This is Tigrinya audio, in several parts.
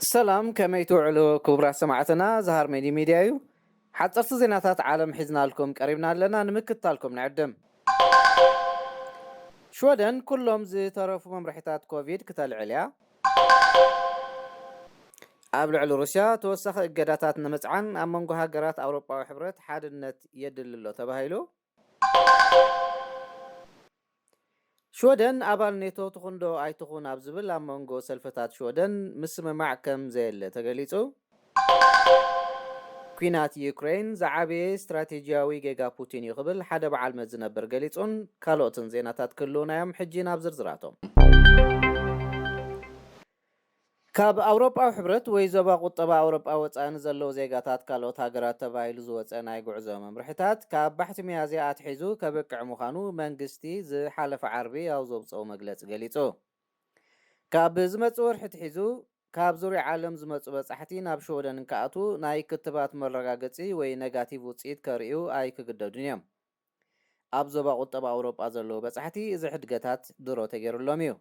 ሰላም፣ ከመይ ትውዕሉ ክቡራት ሰማዕትና? ዝሃር ሜዲ ሚድያ እዩ። ሓፀርቲ ዜናታት ዓለም ሒዝናልኩም ቀሪብና ኣለና፣ ንምክትታልኩም ንዕድም። ሽወደን ኩሎም ዝተረፉ መምርሒታት ኮቪድ ክተልዕል እያ። ኣብ ልዕሊ ሩስያ ተወሳኺ እገዳታት ንምጽዓን ኣብ መንጎ ሃገራት ኣውሮጳዊ ሕብረት ሓድነት የድሊ ኣሎ ተባሂሉ። ሽወደን ኣባል ኔቶ ትኹን ዶ ኣይትኹን ኣብ ዝብል ኣብ መንጎ ሰልፍታት ሽወደን ምስምማዕ ከም ዘየለ ተገሊጹ። ኲናት ዩክሬን ዝዓበየ ስትራቴጂያዊ ጌጋ ፑቲን እዩ ክብል ሓደ በዓል መዚ ነበር ገሊጹን ካልኦትን ዜናታት ክህልዉና እዮም። ሕጂ ናብ ዝርዝራቶም። ካብ ኣውሮጳዊ ሕብረት ወይ ዞባ ቁጠባ ኣውሮጳ ወጻኢ ንዘለዉ ዜጋታት ካልኦት ሃገራት ተባሂሉ ዝወጸ ናይ ጉዕዞ መምርሕታት ካብ ባሕቲ ሚያዝያ ኣትሒዙ ከብቅዕ ምዃኑ መንግስቲ ዝሓለፈ ዓርቢ ኣብ ዘውጽኦ መግለጺ ገሊጹ። ካብ ዝመጽእ ወርሒ ኣትሒዙ ካብ ዙርያ ዓለም ዝመጹ በጻሕቲ ናብ ሽወደን እንክኣትዉ ናይ ክትባት መረጋገጺ ወይ ነጋቲቭ ውጽኢት ከርእዩ ኣይክግደዱን እዮም። ኣብ ዞባ ቁጠባ ኣውሮጳ ዘለዉ በጻሕቲ እዚ ሕድገታት ድሮ ተገይሩሎም እዩ።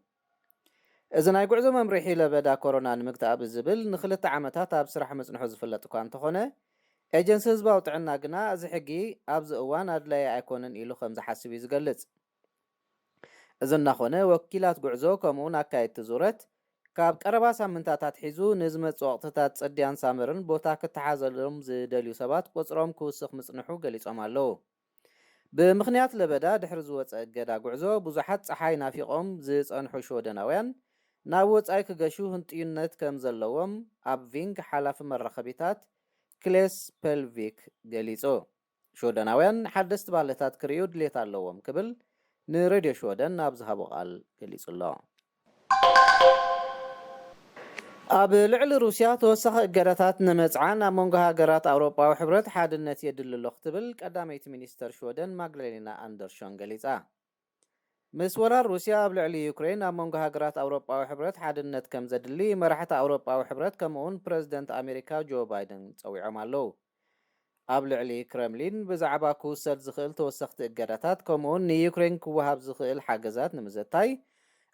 እዚ ናይ ጉዕዞ መምርሒ ለበዳ ኮሮና ንምግታእ ብዝብል ንክልተ ዓመታት ኣብ ስራሕ ምጽንሑ ዝፍለጥ እኳ እንተኾነ፣ ኤጀንሲ ህዝባዊ ጥዕና ግና እዚ ሕጊ ኣብዚ እዋን ኣድላዪ ኣይኮነን ኢሉ ከም ዝሓስብ እዩ ዝገልጽ። እዚ እናኾነ፣ ወኪላት ጉዕዞ ከምኡውን ኣካየድቲ ዙረት ካብ ቀረባ ሳምንታት ኣትሒዙ ንዝመጽእ ወቕትታት ጽድያን ሳመርን ቦታ ክተሓዘሎም ዝደልዩ ሰባት ቁጽሮም ክውስኽ ምጽንሑ ገሊጾም ኣለዉ። ብምኽንያት ለበዳ ድሕሪ ዝወጸ እገዳ ጉዕዞ፣ ብዙሓት ጸሓይ ናፊቖም ዝጸንሑ ሽወደናውያን ናብ ወጻኢ ክገሹ ህንጥዩነት ከም ዘለዎም ኣብ ቪንግ ሓላፊ መራኸቢታት ክሌስ ፐልቪክ ገሊጹ። ሽወደናውያን ሓደስቲ ባህልታት ክርእዩ ድሌት ኣለዎም ክብል ንሬድዮ ሽወደን ኣብ ዝሃቦ ቃል ገሊጹ ኣሎ። ኣብ ልዕሊ ሩስያ ተወሳኺ እገዳታት ንምጽዓን ኣብ መንጎ ሃገራት ኣውሮጳዊ ሕብረት ሓድነት የድሊ ኣሎ ክትብል ቀዳመይቲ ሚኒስተር ሽወደን ማግዳሌና ኣንደርሾን ገሊጻ። ምስ ወራር ሩስያ ኣብ ልዕሊ ዩክሬን ኣብ መንጎ ሃገራት ኣውሮጳዊ ሕብረት ሓድነት ከም ዘድሊ መራሕቲ ኣውሮጳዊ ሕብረት ከምኡውን ፕረዚደንት ኣሜሪካ ጆ ባይደን ጸዊዖም ኣለዉ። ኣብ ልዕሊ ክረምሊን ብዛዕባ ክውሰድ ዝኽእል ተወሰኽቲ እገዳታት ከምኡውን ንዩክሬን ክወሃብ ዝኽእል ሓገዛት ንምዘታይ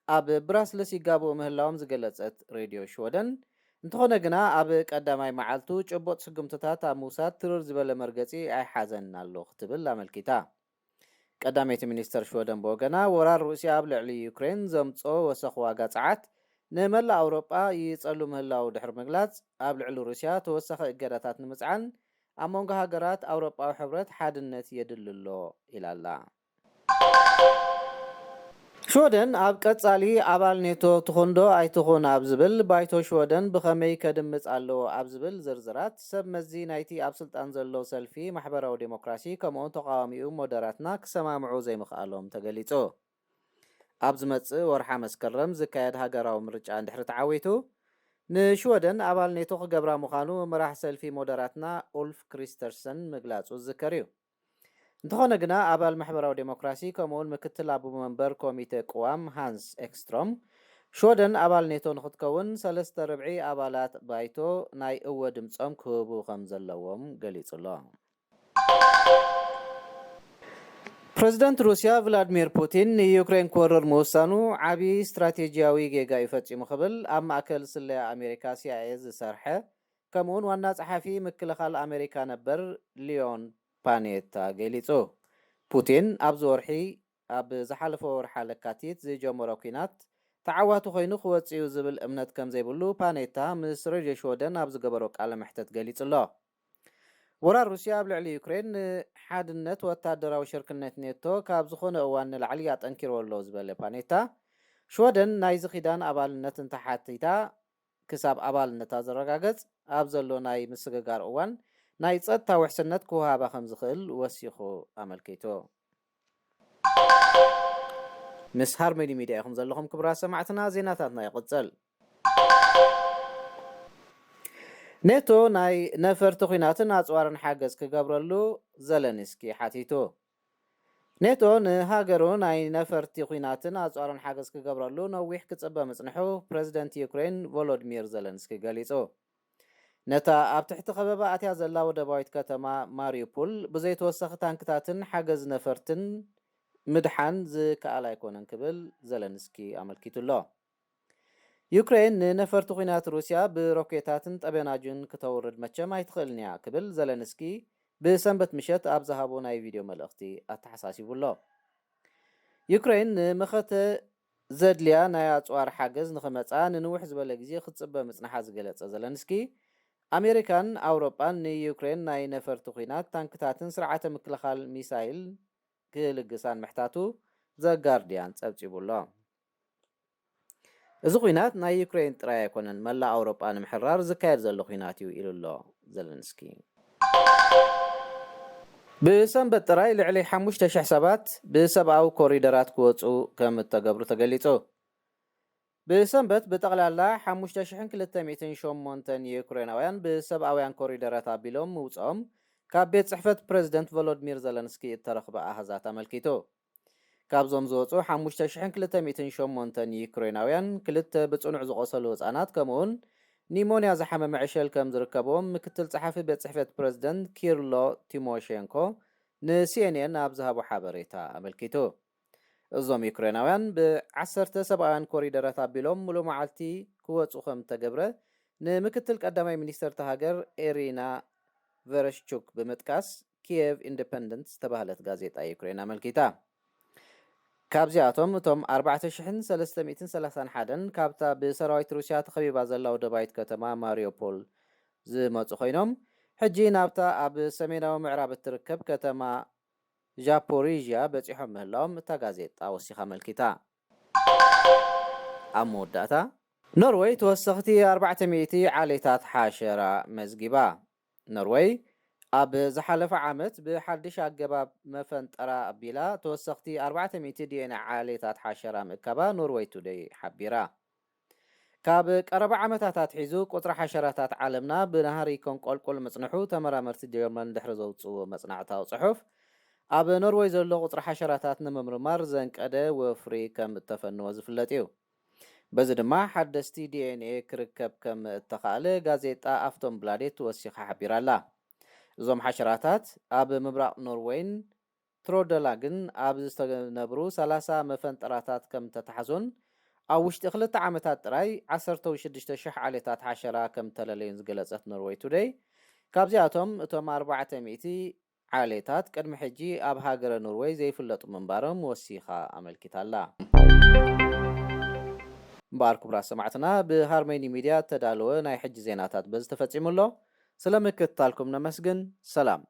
ኣብ ብራስልስ ይጋብኡ ምህላዎም ዝገለጸት ሬድዮ ሽወደን፣ እንተኾነ ግና ኣብ ቀዳማይ መዓልቱ ጭቡጥ ስጉምትታት ኣብ ምውሳድ ትርር ዝበለ መርገጺ ኣይሓዘን ኣሎ ክትብል ኣመልኪታ። ቀዳመይቲ ሚኒስተር ሽወደን ብወገና፣ ወራር ሩስያ ኣብ ልዕሊ ዩክሬን ዘምጽኦ ወሰኽ ዋጋ ጸዓት ንመላእ ኣውሮጳ ይጸሉ ምህላዉ ድሕሪ ምግላጽ፣ ኣብ ልዕሊ ሩስያ ተወሳኺ እገዳታት ንምጽዓን ኣብ መንጎ ሃገራት ኣውሮጳዊ ሕብረት ሓድነት የድሊ ኣሎ ኢላ ኣላ። ሽወደን ኣብ ቀጻሊ ኣባል ኔቶ ትኹን ዶ ኣይትኹን ኣብ ዝብል ባይቶ ሽወደን ብኸመይ ከድምጽ ኣለዎ ኣብ ዝብል ዝርዝራት ሰብ መዚ ናይቲ ኣብ ስልጣን ዘሎ ሰልፊ ማሕበራዊ ዴሞክራሲ ከምኡውን ተቓዋሚኡ ሞደራትና ክሰማምዑ ዘይምኽኣሎም ተገሊጹ። ኣብ ዝመጽእ ወርሓ መስከረም ዝካየድ ሃገራዊ ምርጫ እንድሕሪ ተዓዊቱ ንሽወደን ኣባል ኔቶ ክገብራ ምዃኑ መራሕ ሰልፊ ሞደራትና ኡልፍ ክሪስተርሰን ምግላጹ ዝዝከር እዩ። እንተኾነ ግና ኣባል ማሕበራዊ ዴሞክራሲ ከምኡውን ምክትል ኣቦ መንበር ኮሚተ ቅዋም ሃንስ ኤክስትሮም ሽወደን ኣባል ኔቶ ንክትከውን ሰለስተ ርብዒ ኣባላት ባይቶ ናይ እወ ድምጾም ክህቡ ከም ዘለዎም ገሊጹ ኣሎ። ፕረዚደንት ሩስያ ቭላድሚር ፑቲን ንዩክሬን ክወርር ምውሳኑ ዓቢ ስትራቴጂያዊ ጌጋ እዩ ፈጺሙ ክብል ኣብ ማእከል ስለያ ኣሜሪካ ሲኣይኤ ዝሰርሐ ከምኡውን ዋና ጸሓፊ ምክልኻል ኣሜሪካ ነበር ሊዮን ፓኔታ ገሊጹ። ፑቲን ኣብዚ ወርሒ ኣብ ዝሓለፈ ወርሓ ለካቲት ዝጀመሮ ኲናት ተዓዋቲ ኮይኑ ክወጽእ እዩ ዝብል እምነት ከም ዘይብሉ ፓኔታ ምስ ሬድዮ ሽወደን ኣብ ዝገበሮ ቃለ መሕተት ገሊጹ ኣሎ። ወራር ሩስያ ኣብ ልዕሊ ዩክሬን ንሓድነት ወታደራዊ ሽርክነት ኔቶ ካብ ዝኾነ እዋን ንላዕሊ ኣጠንኪርዎ ኣሎ ዝበለ ፓኔታ፣ ሽወደን ናይዚ ኪዳን ኣባልነት እንተሓቲታ ክሳብ ኣባልነታ ዝረጋገጽ ኣብ ዘሎ ናይ ምስግጋር እዋን ናይ ጸጥታ ውሕስነት ክወሃባ ከም ዝኽእል ወሲኹ ኣመልኪቱ። ምስ ሃርመኒ ሚድያ ኢኹም ዘለኹም ክቡራት ሰማዕትና፣ ዜናታትና ይቕጽል። ኔቶ ናይ ነፈርቲ ኲናትን ኣጽዋርን ሓገዝ ክገብረሉ ዘለንስኪ ሓቲቱ። ኔቶ ንሃገሩ ናይ ነፈርቲ ኲናትን ኣጽዋርን ሓገዝ ክገብረሉ ነዊሕ ክጽበ ምጽንሑ ፕረዚደንት ዩክሬን ቮሎዲሚር ዘለንስኪ ገሊጹ። ነታ ኣብ ትሕቲ ከበባ ኣትያ ዘላ ወደባዊት ከተማ ማሪዩፖል ብዘይተወሰኺ ታንክታትን ሓገዝ ነፈርትን ምድሓን ዝከኣል ኣይኮነን ክብል ዘለንስኪ ኣመልኪቱ ኣሎ። ዩክሬን ንነፈርቲ ኲናት ሩስያ ብሮኬታትን ጠበናጁን ክተውርድ መቸም ኣይትኽእልን እያ ክብል ዘለንስኪ ብሰንበት ምሸት ኣብ ዝሃቦ ናይ ቪድዮ መልእኽቲ ኣተሓሳሲቡ ኣሎ። ዩክሬን ንመኸተ ዘድልያ ናይ ኣጽዋር ሓገዝ ንኽመጻ ንንውሕ ዝበለ ግዜ ክትጽበ ምጽንሓ ዝገለጸ ዘለንስኪ፣ ኣሜሪካን ኣውሮጳን ንዩክሬን ናይ ነፈርቲ ኲናት ታንክታትን ስርዓተ ምክልኻል ሚሳይል ክልግሳን ምሕታቱ ዘጋርድያን ጸብጺቡ ኣሎ። እዚ ኲናት ናይ ዩክሬን ጥራይ ኣይኮነን፣ መላእ ኣውሮጳ ንምሕራር ዝካየድ ዘሎ ኲናት እዩ ኢሉ ኣሎ ዘለንስኪ። ብሰንበት ጥራይ ልዕሊ ሓሙሽተ ሽሕ ሰባት ብሰብኣዊ ኮሪደራት ክወጹ ከም እተገብሩ ተገሊጹ። ብሰንበት ብጠቕላላ ሓሙሽተ ሽሕን ክልተ ሚእትን ሸሞንተን ዩክሬናውያን ብሰብኣውያን ኮሪደራት ኣቢሎም ምውፅኦም ካብ ቤት ጽሕፈት ፕረዚደንት ቮሎዲሚር ዘለንስኪ እተረኽበ ኣሃዛት ኣመልኪቱ። ካብዞም ዝወፁ ሓሙሽተ ሽሕን ክልተ ሚእትን ሸሞንተን ዩክሬናውያን ክልተ ብጽኑዕ ዝቖሰሉ ህጻናት ከምኡውን ኒሞንያ ዝሓመመ ዕሸል ከም ዝርከብዎም ምክትል ጸሓፊ ቤት ጽሕፈት ፕረዚደንት ኪርሎ ቲሞሼንኮ ንሲኤንኤን ኣብ ዝሃቦ ሓበሬታ ኣመልኪቱ። እዞም ዩክሬናውያን ብዓሰርተ ሰብኣውያን ኮሪደራት ኣቢሎም ሙሉእ መዓልቲ ክወጹ ከም እተገብረ ንምክትል ቀዳማይ ሚኒስተር እታ ሃገር ኤሪና ቨረሽቹክ ብምጥቃስ ኪየቭ ኢንዲፐንደንት ዝተባህለት ጋዜጣ ዩክሬን ኣመልኪታ። ካብዚኣቶም እቶም ኣርባዕተ ሽሕን ሰለስተ ሚእትን ሰላሳን ሓደን ካብታ ብሰራዊት ሩስያ ተኸቢባ ዘላ ወደባዊት ከተማ ማሪዮፖል ዝመጹ ኮይኖም፣ ሕጂ ናብታ ኣብ ሰሜናዊ ምዕራብ እትርከብ ከተማ ዛፖሪዥያ በጺሖም ምህላዎም እታ ጋዜጣ ወሲኻ ኣመልኪታ። ኣብ መወዳእታ፣ ኖርወይ ተወሰኽቲ ኣርባዕተ ሚእቲ ዓሌታት ሓሸራ መዝጊባ። ኖርወይ ኣብ ዝሓለፈ ዓመት ብሓድሽ ኣገባብ መፈንጠራ ኣቢላ ተወሰኽቲ ኣርባዕተ ሚእቲ ዲኤንኤ ዓሌታት ሓሸራ ምእካባ ኖርወይ ቱደይ ሓቢራ። ካብ ቀረባ ዓመታት ኣትሒዙ ቁጽሪ ሓሸራታት ዓለምና ብናህሪ ከንቆልቁል ምጽንሑ ተመራመርቲ ጀርመን ድሕሪ ዘውጽእዎ መጽናዕታዊ ጽሑፍ፣ ኣብ ኖርወይ ዘሎ ቁጽሪ ሓሸራታት ንምምርማር ዘንቀደ ወፍሪ ከም እተፈነወ ዝፍለጥ እዩ። በዚ ድማ ሓደስቲ ዲኤንኤ ክርከብ ከም እተኻእለ ጋዜጣ ኣፍቶንብላዴት ወሲኻ ሓቢራ ኣላ። እዞም ሓሸራታት ኣብ ምብራቕ ኖርወይን ትሮደላግን ኣብ ዝተነብሩ ሰላሳ መፈንጠራታት ከም ተታሕዙን ኣብ ውሽጢ ክልተ ዓመታት ጥራይ ዓሰርተ ሽዱሽተ ሽሕ ዓሌታት ሓሸራ ከም ተለለዩን ዝገለጸት ኖርወይ ቱደይ፣ ካብዚኣቶም እቶም ኣርባዕተ ሚእቲ ዓሌታት ቅድሚ ሕጂ ኣብ ሃገረ ኖርወይ ዘይፍለጡ ምንባሮም ወሲኻ ኣመልኪታ ኣላ። እምበኣር ክቡራት ሰማዕትና፣ ብሃርመኒ ሚድያ እተዳለወ ናይ ሕጂ ዜናታት በዚ ተፈጺሙ ኣሎ። ስለ ምክትታልኩም ነመስግን። ሰላም።